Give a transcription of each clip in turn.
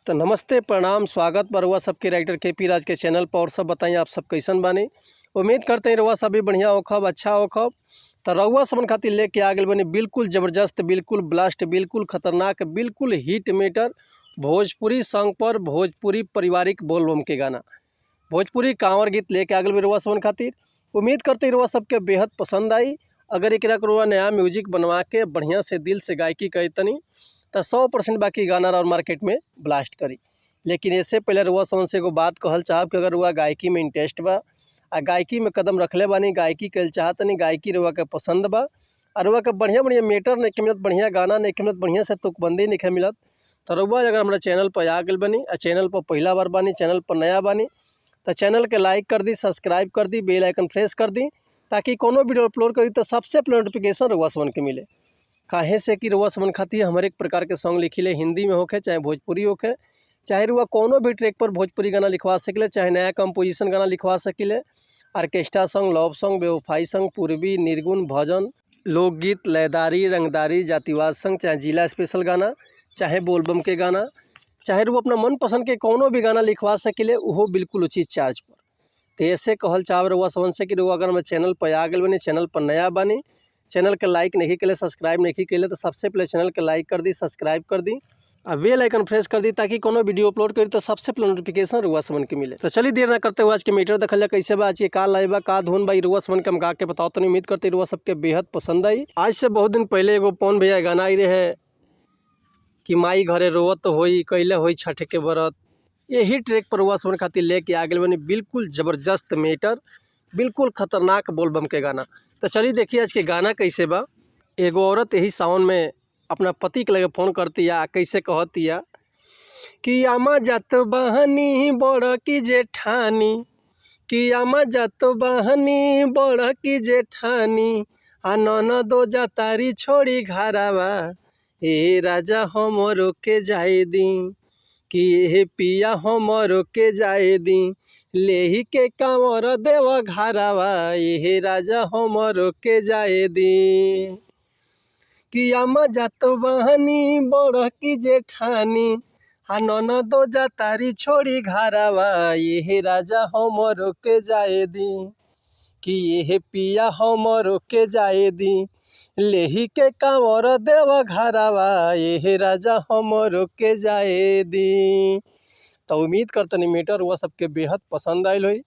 तो नमस्ते, प्रणाम, स्वागत बा रउआ सबके राइटर के पी राज के चैनल पर। और सब बताई आप सब कैसन बानी। उम्मीद करते हैं रउआ सब भी बढ़िया होखब, अच्छा होखब। तो रउआ सबन खातिर लेके आ गइल बानी बिल्कुल ज़बरदस्त, बिल्कुल ब्लास्ट, बिल्कुल खतरनाक, बिल्कुल हिट मेटर भोजपुरी सॉन्ग पर भोजपुरी पारिवारिक बोलबम के गाना, भोजपुरी कांवर गीत लेके आ गइल बानी रउआ सबन खातिर। उम्मीद करते हैं रउआ सबके बेहद पसंद आई। अगर एकरा के रउआ नया म्यूजिक बनवा के बढ़िया से दिल से गायकी करी तो 100% बाकी गाना और मार्केट में ब्लास्ट करी। लेकिन इससे पहले रउआ सबन से एगो बात कहल चाहब कि अगर रउआ गायकी में इंटरेस्ट बा आ गायकी में कदम रखले बानी, गायकी कल चाहतनी, गायकी रउआ के पसंद बा और रउआ के बढ़िया बढ़िया मैटर नहीं मिलत, बढ़िया गाना नहीं मिलत, बढ़िया से तुकबंदी नहीं मिलत, तो रउआ अगर हमारा चैनल पर आ गइल बानी आ चैनल पर पहला बार बानी, चैनल पर नया बानी, तो चैनल के लाइक कर दी, सब्सक्राइब कर दी, बेल आइकन प्रेस कर दी, ताकि कोनो वीडियो अपलोड करी तो सबसे पहले नोटिफिकेशन रउआ सबन के मिले। काहे से कि रउआ सबन खातिर हमारे एक प्रकार के सॉन्ग लिखिले, हिंदी में होखे चाहे भोजपुरी होखे, चाहे रउआ कोनो भी ट्रैक पर भोजपुरी गाना लिखवा सकिले, चाहे नया कंपोजिशन गाना लिखवा सकिले, ऑर्केस्ट्रा सॉन्ग, लव सॉन्ग, बेवफाई सॉन्ग, पूर्वी, निर्गुण, भजन, लोकगीत, लयदारी, रंगदारी, जातिवाद सॉन्ग, चाहे जिला स्पेशल गाना, चाहे बोलबम के गाना, चाहे रउआ अपना मनपसंद के कोनो भी गाना लिखवा सकिले, उहो बिल्कुल उचित चार्ज पर। तो ऐसे कहल चाहब रउआ सबन से कि रउआ अगर हमारे चैनल पर आ गइल बानी, चैनल पर नया बानी, चैनल के लाइक नहीं कैले, सब्सक्राइब नहीं कैले, तो सबसे पहले चैनल के लाइक कर दी, सब्सक्राइब कर दी और बेल आइकन प्रेस कर दी, ताकि कोनो वीडियो अपलोड करी तो सबसे पहले नोटिफिकेशन रउआ सबन के मिले। तो चलिए देर ना करते हुए आज के मीटर देखल जा कैसे बा, आज के का लाइव बा, का धुन बा, रउआ सबन के हम गा के बताओ तनी। उम्मीद करते रउआ सबके बेहद पसंद आई। आज से बहुत दिन पहले एगो पवन भैया गाना आई रहे कि माई घरे रोवत होई कैले होई छठ के व्रत, यही ट्रैक पर रउआ सबन खातिर लेके आ गइल बानी बिल्कुल ज़बरदस्त मैटर, बिल्कुल खतरनाक बोलबम के गाना। तो चलिए देखिए आज के गाना कैसे बा। एगो औरत यही सावन में अपना पति के लगे फोन करती या कैसे कहती या कि आमा जात बहनी बड़ की जेठानी, कि आमा जात बहनी बड़ की जेठानी, आ ननदो जातारी छोड़ी घरवा, ए राजा हमरो के जाए दी, कि हे पिया हमरो के जाए दी, लेही के कांवर देव घरवा, एहे राजा हमरो के जाए दी। कि आमा जात बहनी बड़ की जेठानी, आ ननदो जातारी छोड़ी घरवा, एहे राजा हमरो के जाए दी, कि एहे पिया हमरो के जाए दी, लेही के कांवर देव घरवा, एहे राजा हमरो के जाए दी। तो उम्मीद करतनी मीटर रउआ सबके बेहद पसंद आयल होई।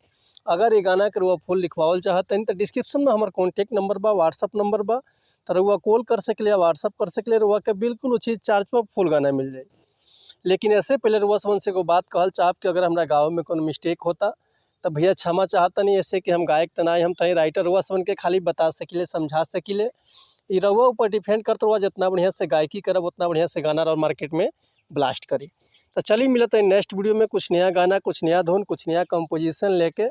अगर ये गाना के रउआ फुल लिखवावल चाहतनी तो डिस्क्रिप्शन में हमार कॉन्टैक्ट नंबर बा, व्हाट्सअप नंबर बा, तो रउआ कॉल कर सकले या व्हाट्सअप कर सकले, रउआ के बिल्कुल उचित चार्ज पर फुल गाना मिल जाई। लेकिन ऐसे पहले रउआ सबन से एगो बात कहल चाहब कि अगर हमारा गाँव में कोनो मिस्टेक होता तो भैया क्षमा चाहतनी, ऐसे कि हम गायक त नाई, हम तहीं राइटर रउआ सबन के खाली बता सकिले, समझा सकिले। ई रउआ ऊपर डिपेंड करत रउआ जितना बढ़िया से गायकी करब उतना बढ़िया से गाना और मार्केट में ब्लास्ट करी। तो चलिए मिलते हैं नेक्स्ट वीडियो में कुछ नया गाना, कुछ नया धुन, कुछ नया कंपोजिशन लेके।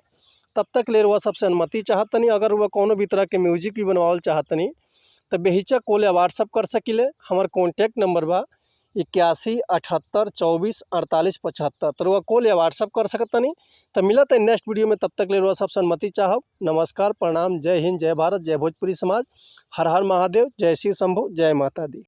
तब तक ले रउआ सबसे अनुमति चाहतनी। अगर रउआ कोनो भी तरह के म्यूजिक भी बनवावल चाहतनी तो बेहिचक कॉल या व्हाट्सअप कर सकिले। हमार कॉन्टैक्ट नंबर बा 81 78 24 48 75। तो रउआ कॉल या व्हाट्सअप कर सकतनी। तो मिलत है नेक्स्ट वीडियो में, तब तक ले रउआ सबसे अनुमति चाहब। नमस्कार, प्रणाम, जय हिंद, जय भारत, जय भोजपुरी समाज, हर हर महादेव, जय शिव शंभु, जय माता दी।